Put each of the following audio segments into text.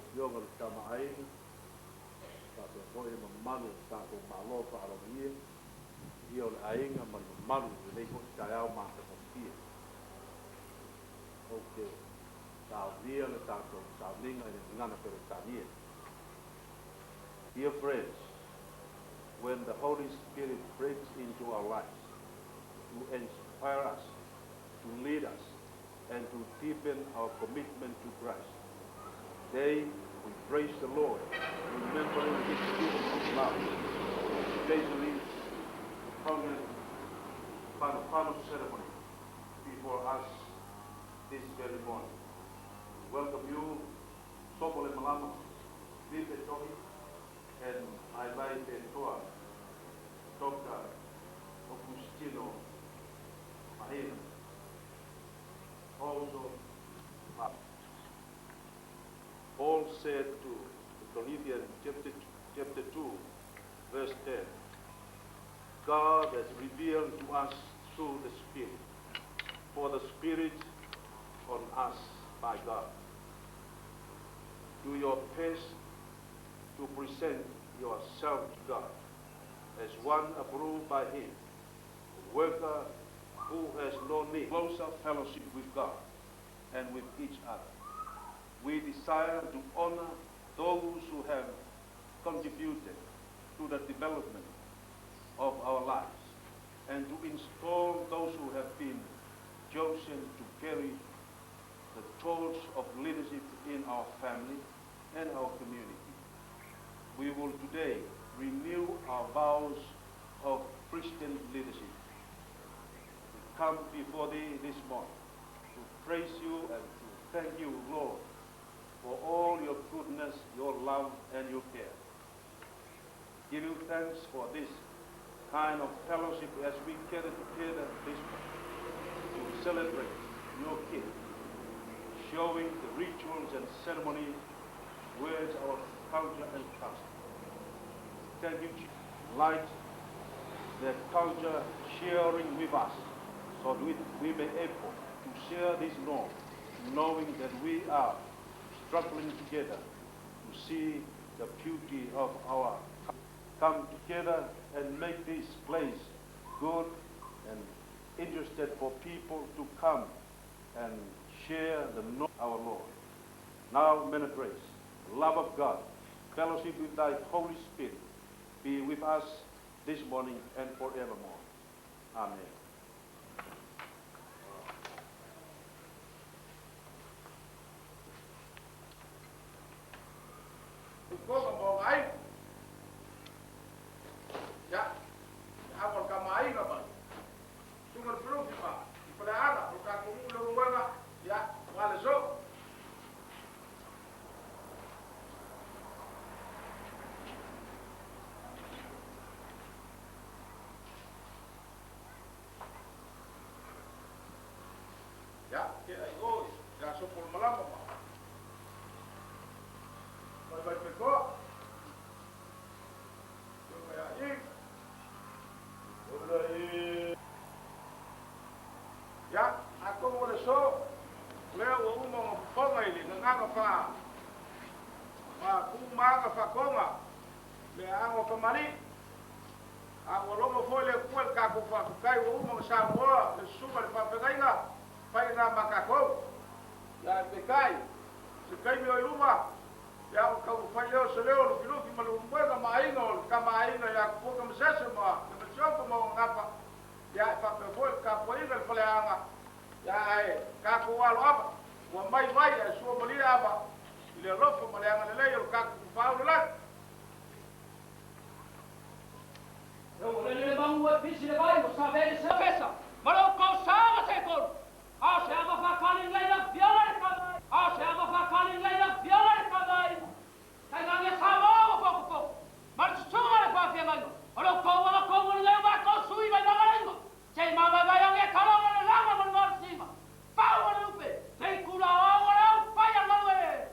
Afioga i le Tama a Aiga, faapea foi le mamalu o le tatou Malo faaaloalogia, le paia o le aiga ma le mamalu i lenei foi taeao matagofie. Ou te saunia le tatou sauniga i le gagana Peretania. Dear friends, when the Holy Spirit breaks into our lives to inspire us, to lead us, and to deepen our commitment to Christ, today we praise the Lord, remembering His gift of love, especially the Tongan Fanofano ceremony before us this very morning. We welcome you, Sopole Malama, Lipe Tohi, and Ailai Toa, Dr. Augustino Mahina. Also, Paul said to the Corinthians, chapter 2, verse 10, God has revealed to us through the Spirit, for the Spirit on us by God. Do your best to present yourself to God as one approved by Him, a worker who has no need, closer fellowship with God and with each other. We desire to honor those who have contributed to the development of our lives and to install those who have been chosen to carry the torch of leadership in our family and our community. We will today renew our vows of Christian leadership. We come before thee this morning to praise you and to thank you, Lord, for all your goodness, your love, and your care. Give you thanks for this kind of fellowship as we gather together this morning to celebrate your gift, showing the rituals and ceremonies words our culture and custom. Thank you, light the culture sharing with us so that we may able to share this norm, knowing that we are struggling together to see the beauty of our come together and make this place good and interested for people to come and share the knowledge of our Lord. Now, men of grace, the love of God, fellowship with thy Holy Spirit be with us this morning and forevermore. Amen. Ukoga mo ai. Ya. Amo ka mai na ba. Tunga le pelufi ma. I pale ala o ka ko le ngwana. Ya, wale so. Ya, ke ai oi. Ya so pol malama ma. Vai vai pe ko. Yo ya i. Ola e. Ya, a ko le so. Lea ua uma ona fofoga i le gagaga fa ma ku maga fakonga le ago kamali a ua logo foi le Akua i le kakou faafetai ua uma ona saunoa le susuga i le faafeagaiga fai lena ma kakou ia e peitai se taimi o i luma ia ona taumafai lea o se leo o Lufilufi ma Leulumoega ma aiga o le tama aiga ia Tupua Tamasese ma le Masiofo ma ona gafa ia e faapea foi le tapuaiga i le faleaga ia ae tatou alo ava ua mai vai ae sua malie ava i le alofa ma le agalelei o le tatou Tapaau i le lagi. Ua lele le manu e pisi le vai ua save le fesa ma lou tausaga se tolu a o se ava faatali lelei la viola le tama a o se ava faatali lelei la viola le tama ai tainane Samoa ua potopoto ma le susuga le faafeagaiga o lo outou agatonu lelei o matou sui mai Magalaima se i mavaevae ane e taloga le laga ma le malosiga pau o le lupe se i tulaoao o le au fai a galu e.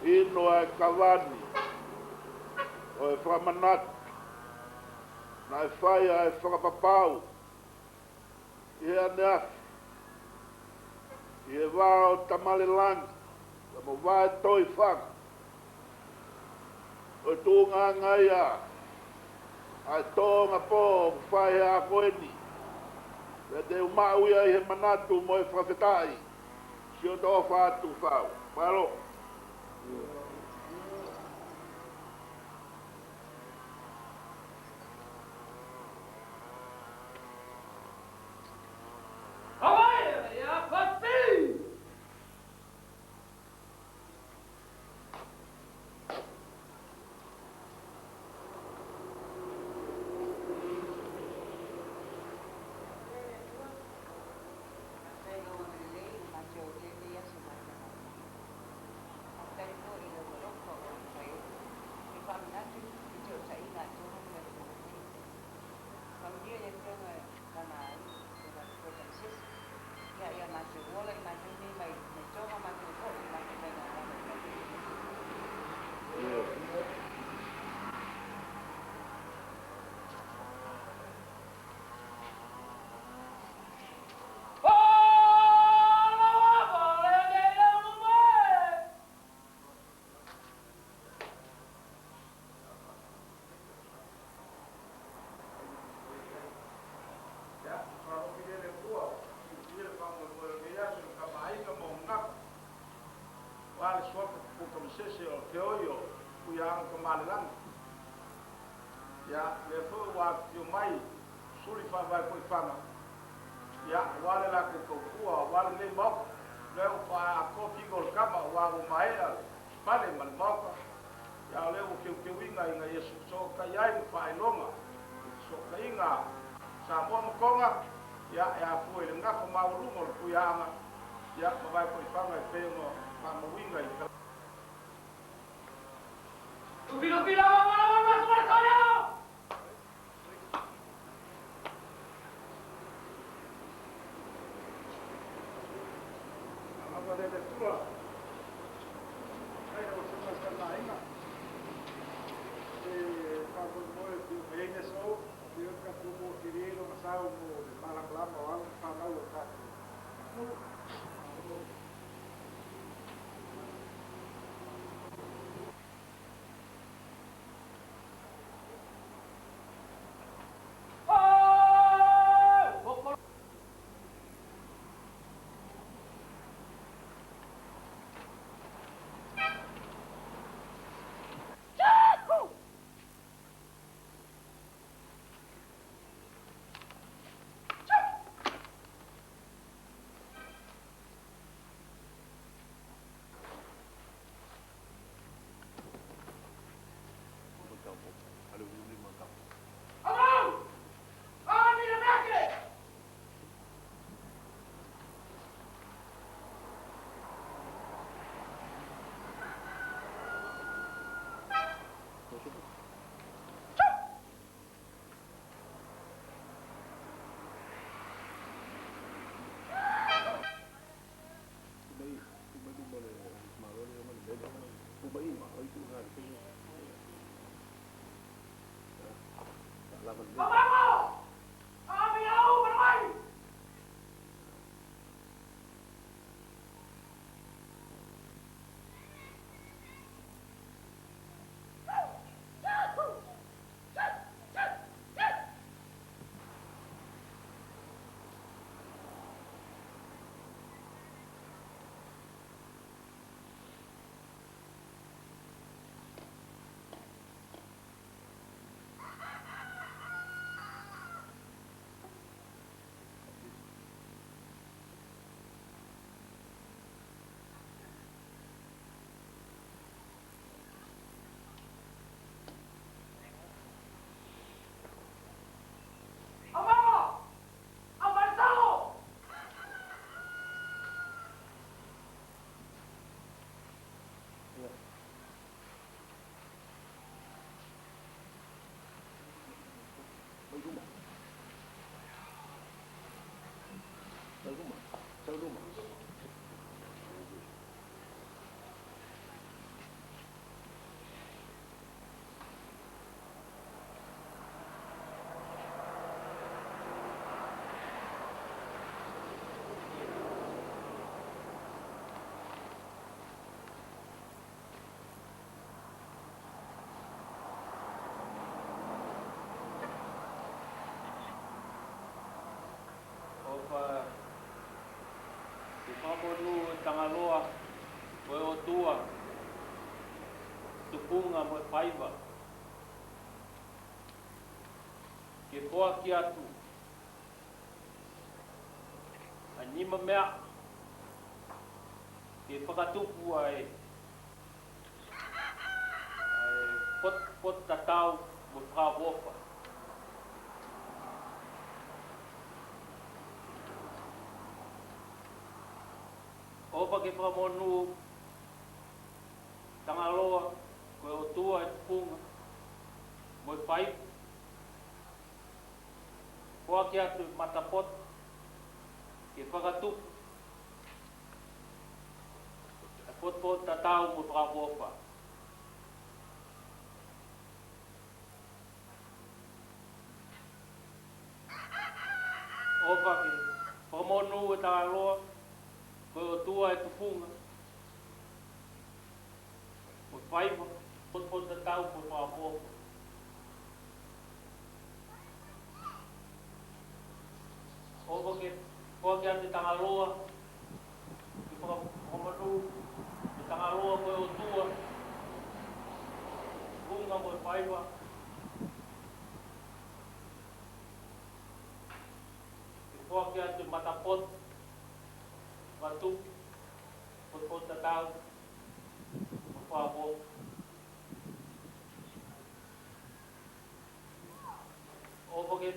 Ino e kavani o e whakamanatu na e whaia e whakapapau i he ane afi i he wā o tamale langi ka mo wā e toi whanga o tūnga ngai a ai tōnga pō whai he a koeni pe te umau ia i he manatu mo e whakawhetai si o tō whātu whau. Malo. Sese o te oio pui anga ka malelangi. Ia, le fo wa fio mai suli fa vai poi fanga. Ia, wale la ko ko kua, wale le mok, le o pa a ko ki gol kama wa o maea, pale mal mok. Ia le o ke ke winga inga Yesu so ka iai mo fa ilonga. So ka inga sa mo mo konga, ia e a fu le ngafa ma o lungo le pui anga. Ia, ma vai poi fanga e pe mo fa mo winga i ka. Whakamonu e Tangaloa, o e Otua, Tupunga mo e Paiva. Ke poa ki atu, a nima mea, ke whakatupu ai, ai pot pot tatau mo whakawofa. Opa ke whakamonu Tangaloa, koe o tua e tupunga, mo e whaipu. Poa ki atu matapot, ke whakatupu, e potpot tatau mo whakawofa. Opa ke whakamonu e Tangaloa, koe o tua e tupunga, mo whaiwa, potpot tatau mo whakawofa. Opa ke poa ki atu Tangaloa, ke whakamanu, e Tangaloa koe o tua, tupunga mo whaiwa. Ke poa ki atu matapot, whakatupu, potpot tatau, mo whakawofa. Opa ke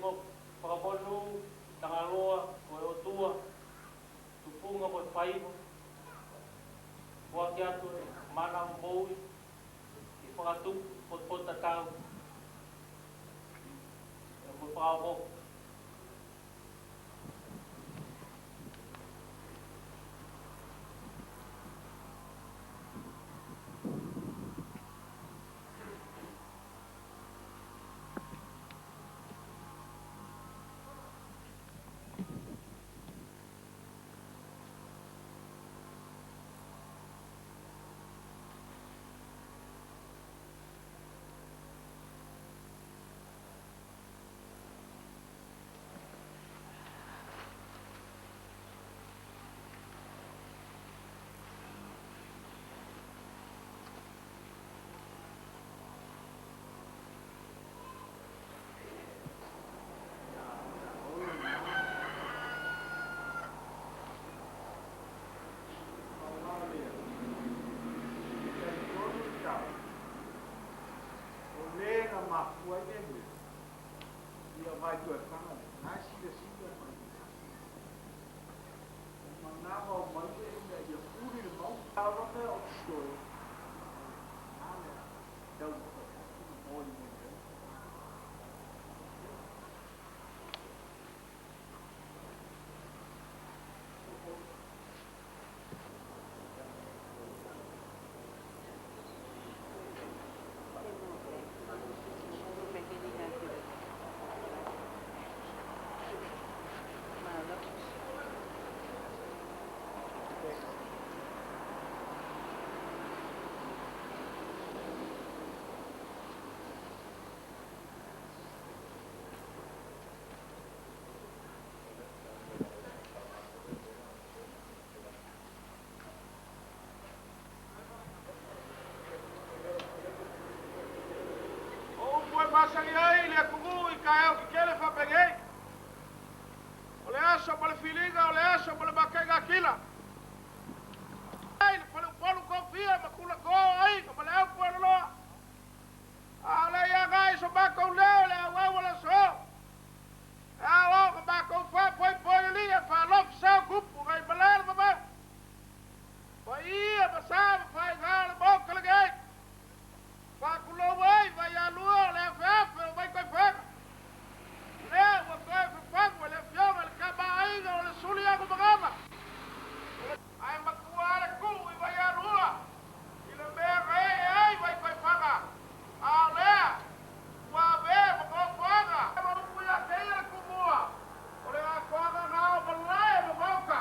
whakamonu, Tangaloa, koe o tua, tupunga mo whaiwa. Poa ki atu mana moui, ki whakatupu, potpot tatau, e mo whakawofa. Masari ai le kuku i ka eo ki kele whapengei. O le aso mo le filiga, o le aso mo le makenga kila. Ai le pale upolu kofia, makula ko ai, ka male au pua loa. A le ia ngai so makou leo le au au le so. A o ka makou wha poi poi li e wha lof sao kupu ngai malala mamau. Pa ia ma sa ma whai ngā le mōka le gei. Whakulo wai, wai alua, le awheawhe, o mai koe whanga. Le, ua koe whawhangu, le whionga, le kama ainga, o le suli aku magama. Ai makua ale ku i wai alua, i le mea ngai e ai wai koe whanga. A lea, ua me ma koe whanga. Ma upu ia te ia le kumua, o le a koanga ngā o malae ma mauka.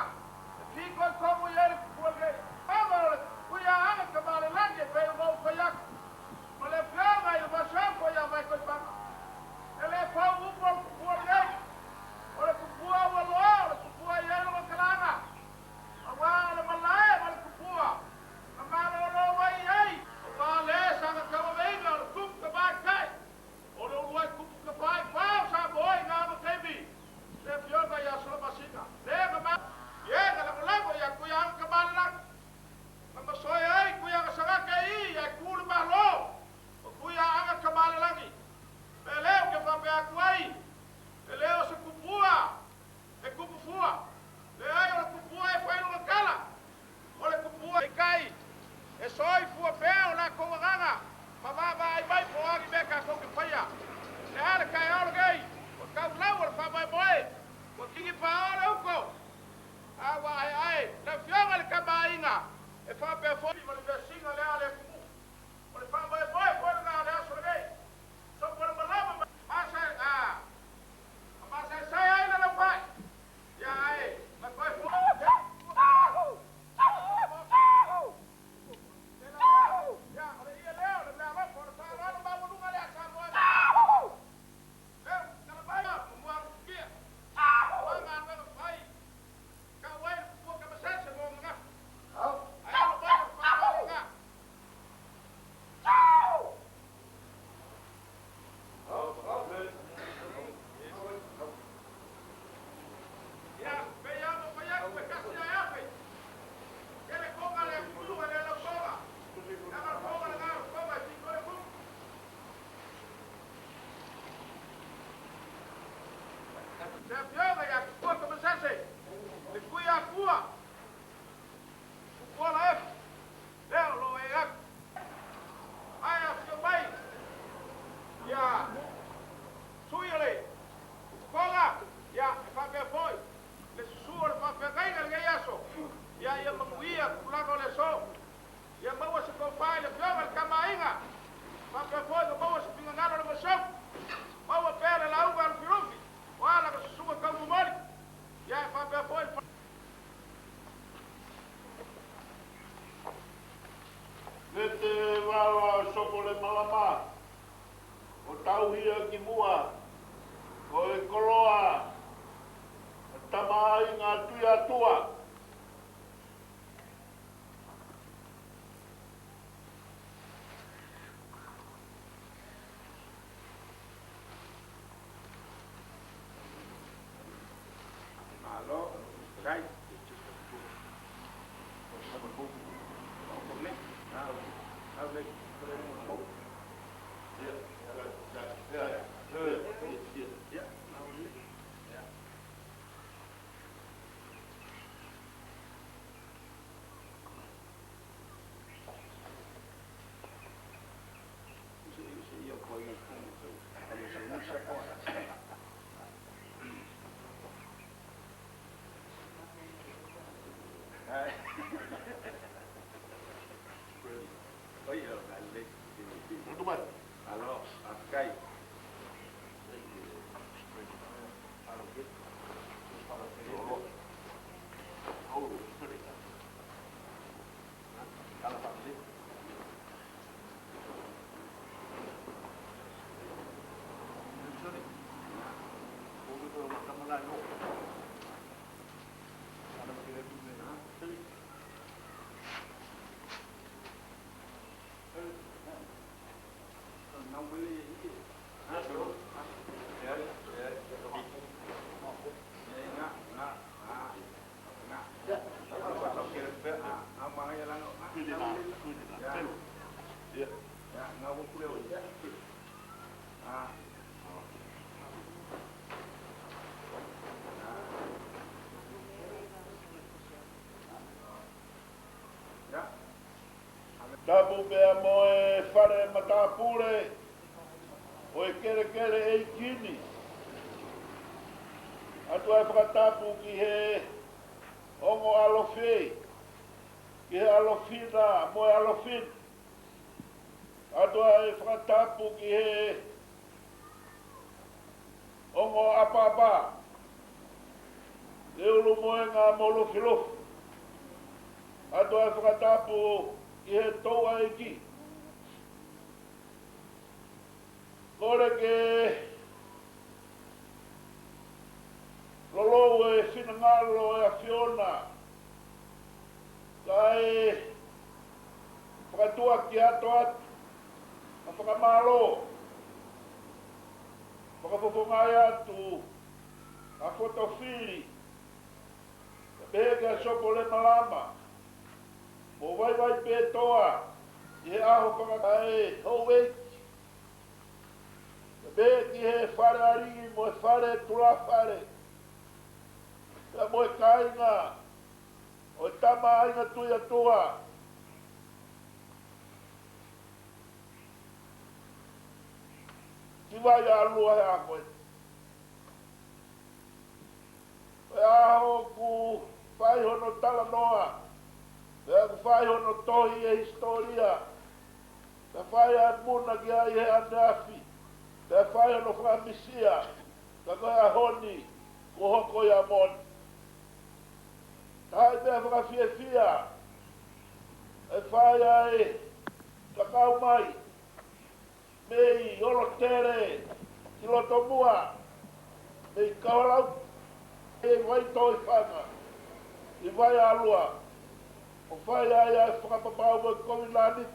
E piko i kongu i ele kupua le. Ama o le kuia anga ka male lagi e pe o mau whaiaka. O le whionga i le masoko ia mai koe whanga. E le pau upu o le kupua nei. O le kupua ua loa, o le kupua i elo kalanga. A wā ia tulaga o le aso. Ia maua se tofa i le Afioga i le Tama a Aiga, faapea foi ona maua se finagalo o le Maseu. Maua pea le lauga a Lufilufi, o a lana susuga taumomoli, ia e faapea foi le Le te vala o soko le malama, o tauhia ki mua, o e koloa, a tama ai ngā tui atua. Malo, kai. Tapu pea moe whare matapure, o e kere kere e kini. Atu ai whakatapu ki he ongo alofei, ki he alofina, moe alofin. Atu ai whakatapu ki he ongo apapa, e ulu moe ngā molofilofu. Atu ai whakatapu ki he tōa e ki. Kore ke lolou e whinangalo e a Fiona, ka e whakatua ki ato atu, a whakamalo, whakafofongai atu, a fotofili, ka peheke a sopo le malama, mo vai vai pe toa, i he aho whakatae hou eiki. Ka pē ki he whare ariki, mo e whare tula whare. Ka mo e kāinga, o e tama ainga tui atua. Ki vai a lua he a koe. E aho ku whaihono tala noa. E ku whaihono tohi e historia. Ka whai a muna ki ai he ane awhi. Ka whaihono whakamisia. Ka koe a honi, ko hoko i a moni. Ka hai mea whakafiafia. E whai ai kakau mai. Mei oro tere ki roto mua. Mei kawalau. E wai toi whanga. I vai a lua. O whai ai ai whakapapau mo COVID-19.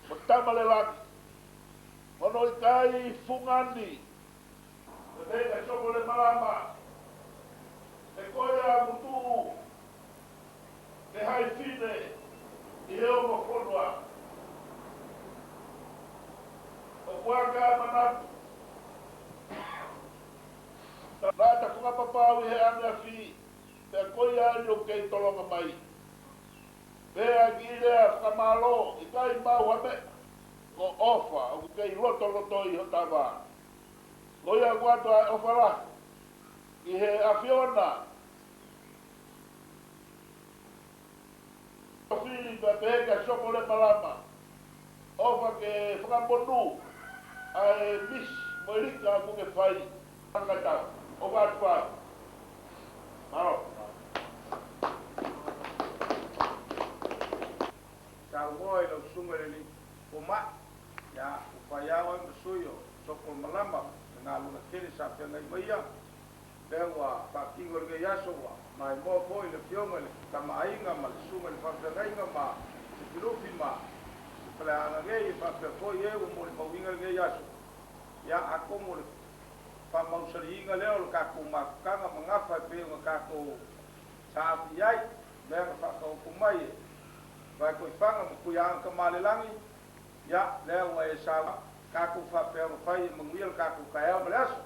Mo tamale lagi. Ono i kai fungani. E mei ka soko le malama. E koe a mutu. Ke hai whine. I he o whonua. O kuaka manatu. Nā ta whakapapau i he ane awhi. Pea koe a ni o kei tolonga mai. Pea ki rea whakamalo i kai mau hame. Ko ofa o kei roto roto i hotawa. Ko ia kuato ai ofa la. I he awhiona. Fili pe peka sopo le malama. Ofa ke whakamonu ae mis moerika ku ke whai tangata o wātua. Maro. Saumoa i lau susuga i le alii foma'i, ia, ua fai ao ai ma sui o Sopolomalama le galuega tele sa feagai ma ia, lea ua faatino i lenei aso, ua maimoa foi le Afioga i le Tama-a-Aiga ma le Susuga i le Faafeagaiga ma Lufilufi ma le Faleaana nei, e faapea foi e ua molimauina lenei aso, ia, atonu o le faamausaliina lea o le tatou mafutaga ma gafa e pei ona tatou saafi i ai, mea na faataoto mai e Vaetoifaga ma Tuiaana Tamalelagi, ia, lea ua e sau, tatou faapea ona fai e manuia le tatou taeao ma le aso.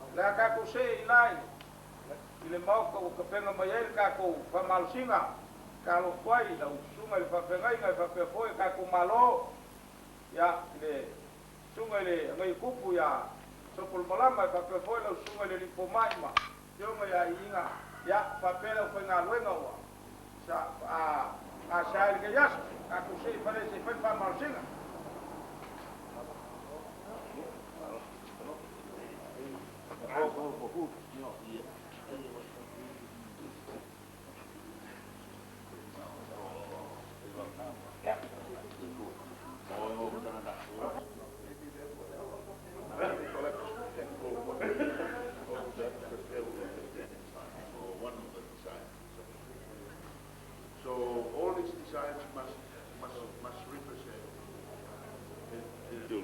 O le a tatou see i la i le Maota ua tapena mai ai le tatou faamalosiga, tatalo atu ai i lau Susuga i le Faafeagaiga e faapea foi le tatou Malo, ia, i le Susuga i le Agaia-Tupu ia Sopolomalama e faapea foi lau Susuga i le Alii Fomai ma Afioga ia Iiga, ia, faapea le aufaigaluega ua sa gasea ai i lenei aso. Tatou see i fale se i fai le faamalosiga. Or one of the designs. So all these designs must represent the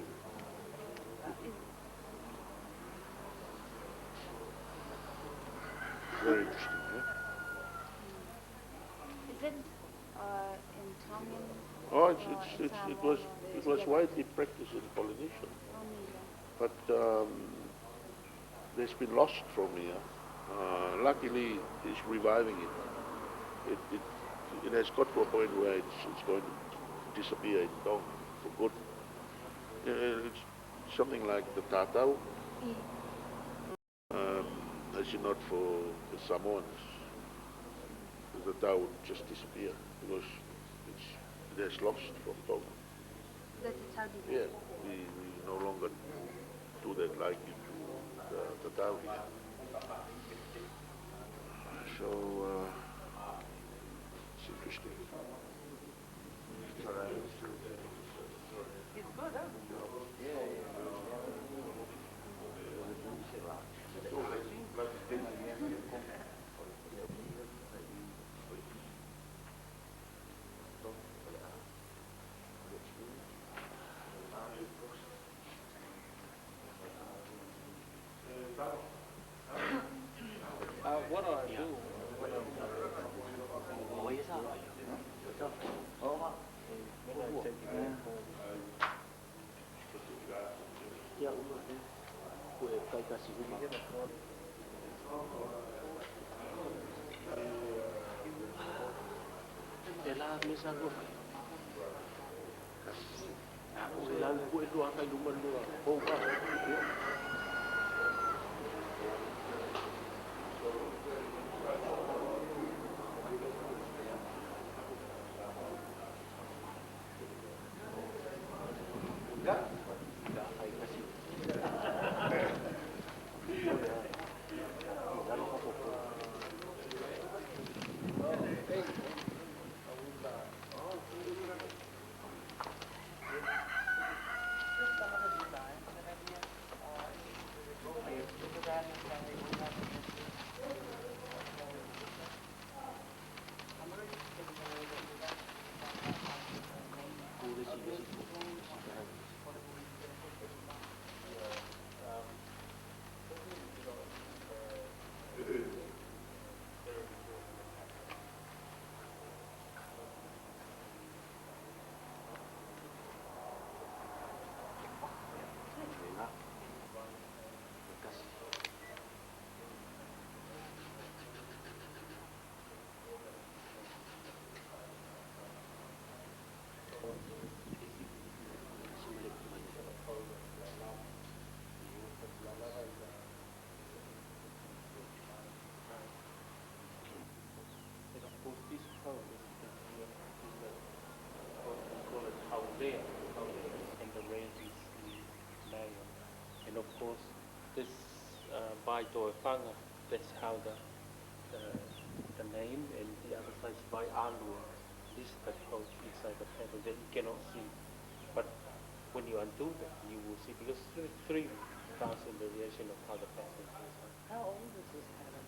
Very interesting, eh? Is it in Tongan? Oh, or in it was Samoan it was together? widely practiced in Polynesia, Polynesia. but it's been lost from here. Luckily, it's reviving it. It has got to a point where it's going to disappear in Tonga for good. It's something like the tatau. As not for the Samoans, the tatau would just disappear because it has lost from Tonga. The tatau Yeah, we no longer do that like you do the tatau here. So it's interesting. It's good, huh? What do I do? E la mesa lua fai. O la ku e lua kai luma lua. O ka. Ai kasi. Just some of the designs that have here. Ku le si le si. there, and the red is the male. And of course, this by Toefanga, that's how the name, and the other side is by Alua. This is the code inside the pattern that you cannot see. But when you undo that, you will see, because 3,000 variation of how the pattern is. How old is this pattern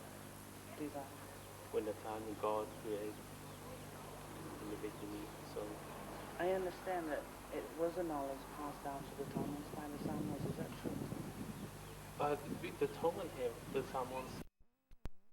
design? When the time God created in the beginning, so. I understand that it was a knowledge passed down to the Tongans by the Samoans. Is that true? The Tongan have the Samoans.